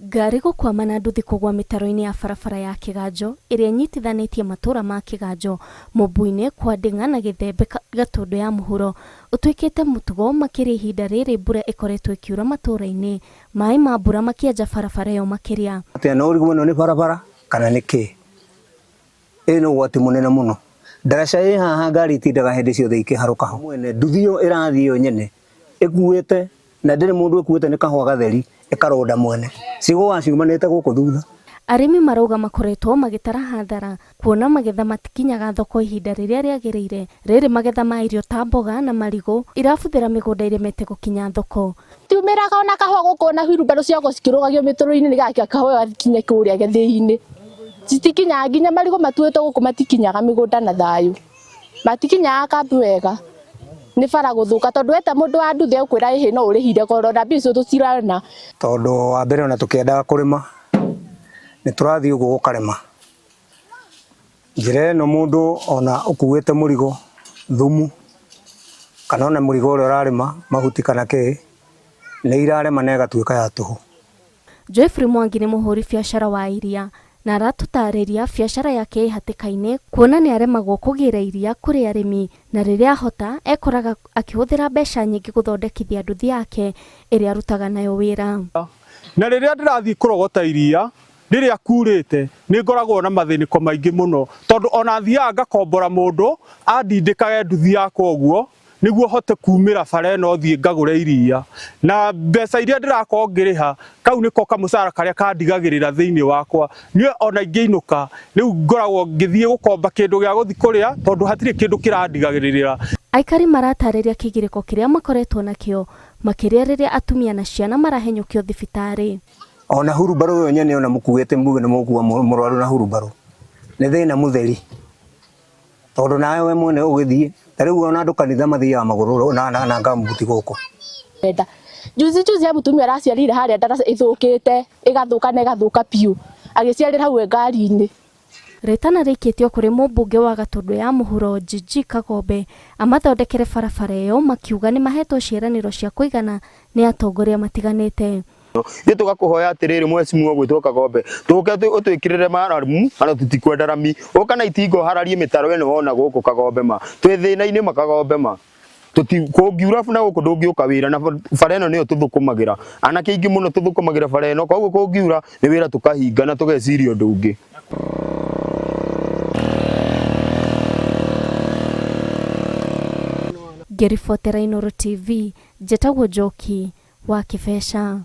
Ngari gũkwama na nduthi kũgwa mĩtaro-inĩ ya barabara ya Kĩganjo ĩrĩa ĩnyitithanĩtie matũũra ma Kĩganjo, Mũmbu-inĩ, Kwa Ndĩng'a na Gĩthembe Gatũndũ ya mũhuro ũtuĩkĩte mũtugo makĩria ihinda rĩrĩ mbura ĩkoretwo ĩkiura matũũra-inĩ, maĩ ma mbura makĩenja barabara ĩyo makĩria. Atĩa no ũrigwo ĩno nĩ barabara kana nĩ kĩĩ? Ĩĩ nĩ ũgwati mũnene mũno. Ndaraca ĩ haha ngari itindaga hĩndĩ ciothe ikĩharũka ho. Mwene nduthi ĩyo ĩrathiĩ yo nyene ĩkuĩte na ndĩrĩ mũndũ ĩkuĩte nĩ kahũa gatheri ĩkaronda mwene. Cigũaga ciumanĩte gũkũ thutha. Arĩmi marauga makoretwo magĩtara hathara kuona magetha matikinyaga thoko ihinda rĩrĩa rĩagĩrĩire, rĩrĩ magetha ma irio ta mboga na marigũ irabuthĩra mĩgũnda iremete gũkinya thoko. Tiumĩraga ona kahũa gũkũ ona wheelbarrow ciago cikĩrũgagio mĩtaro-inĩ nĩgetha kahũa gakinye kũrĩa gĩthĩi-inĩ. Citikinyaga nginya marigũ matuĩtwo gũkũ matikinyaga mĩgũnda na thayũ. Matikinyaga kambĩ wega nĩ bara gũthũka tondũ weta mũndũ wa nduthi egũkwĩra ĩhĩ no ũrĩhire goro na mbia icio tũtirona. Tondũ wa mbere ona tũkĩendaga kũrĩma nĩ tũrathiĩ ũguo gũkarema. Njĩra ĩno mũndũ ona ũkuĩte mũrigo, thumu, kana ona mũrigo ũrĩa ũrarĩma, mahuti kana kĩ, nĩ irarema na ĩgatuĩka ya tũhũ. Joyfrey Mwangi nĩ mũhũri biacara wa iria na aratũtarĩria biacara yake ĩ hatĩka-inĩ kuona nĩ aremagwo kũgĩra iria kũrĩ arĩmi na rĩrĩa ahota ekoraga akĩhũthĩra mbeca nyingĩ gũthondekithia nduthi yake ĩrĩa arutaga nayo wĩra. Na rĩrĩa ndĩrathiĩ kũrogota iria, rĩrĩa kurĩte nĩ ngoragwo na mathĩnĩko maingĩ mũno tondũ ona thiaga ngakombora mũndũ andindĩkage nduthi yakwa ũguo nĩguo hote kumĩra bara ĩno thiĩ ngagũre iria na mbeca iria ndĩrakorwo ngĩrĩha kau nĩko kamũcara karĩa kandigagĩrĩra thĩinĩ wakwa niĩ ona ingĩinũka rĩu ngoragwo ngĩthiĩ gũkomba kĩndũ gĩa gũthiĩ kũrĩa tondũ hatirĩ kĩndũ kĩrandigagĩrĩra. Aikari maratarĩria kĩgirĩko kĩrĩa makoretwo nakĩo makĩria rĩrĩa atumia na ciana marahenyũkio thibitarĩ. Ona hurumbarũ yo nyene ona mũkuĩte muge nĩ mũgũkua mũrwaru na hurumbarũ nĩ thĩna mũtheri tondũ nawe we mwene ũgĩthiĩ ta rĩu ona andũ kanitha mathiaga magũrũ na, na, na ngambuti gũkũ. Enda. Juzi juzi ya mũtumia araciarire harĩa ndaraca ĩthũkĩte ĩgathũka na ĩgathũka biũ agĩciarĩra hau e ngari-inĩ. Rĩtana rĩikĩtio kũrĩ mũmbunge wa Gatũndũ ya mũhuro Gigi Kagombe amathondekere barabara ĩyo makiuga nĩmahetwo ciĩranĩro cia kũigana nĩ atongoria matiganĩte. Ithuĩ tũgakũhoya atĩrĩrĩ mwecimu ũgwĩtwo Kagombe tũke ũtwĩkĩrĩre maramu ona tũtikwenda rami ũka na itinga ũhararie mĩtaro ĩno wona gũkũ Kagombe ma twĩ thĩna-inĩ ma Kagombe ma kũngiura na gũkũ ndũngĩũka wĩra na bara ĩno nĩyo tũthũkũmagĩra anake aingĩ mũno tũthũkũmagĩra bara ĩno koguo kũngiura nĩ wĩra tũkahinga na tũgeciria ũndũ ũngĩ. Ngĩribotera Inooro TV, njĩtagwo Njoki wa Kĩbeca.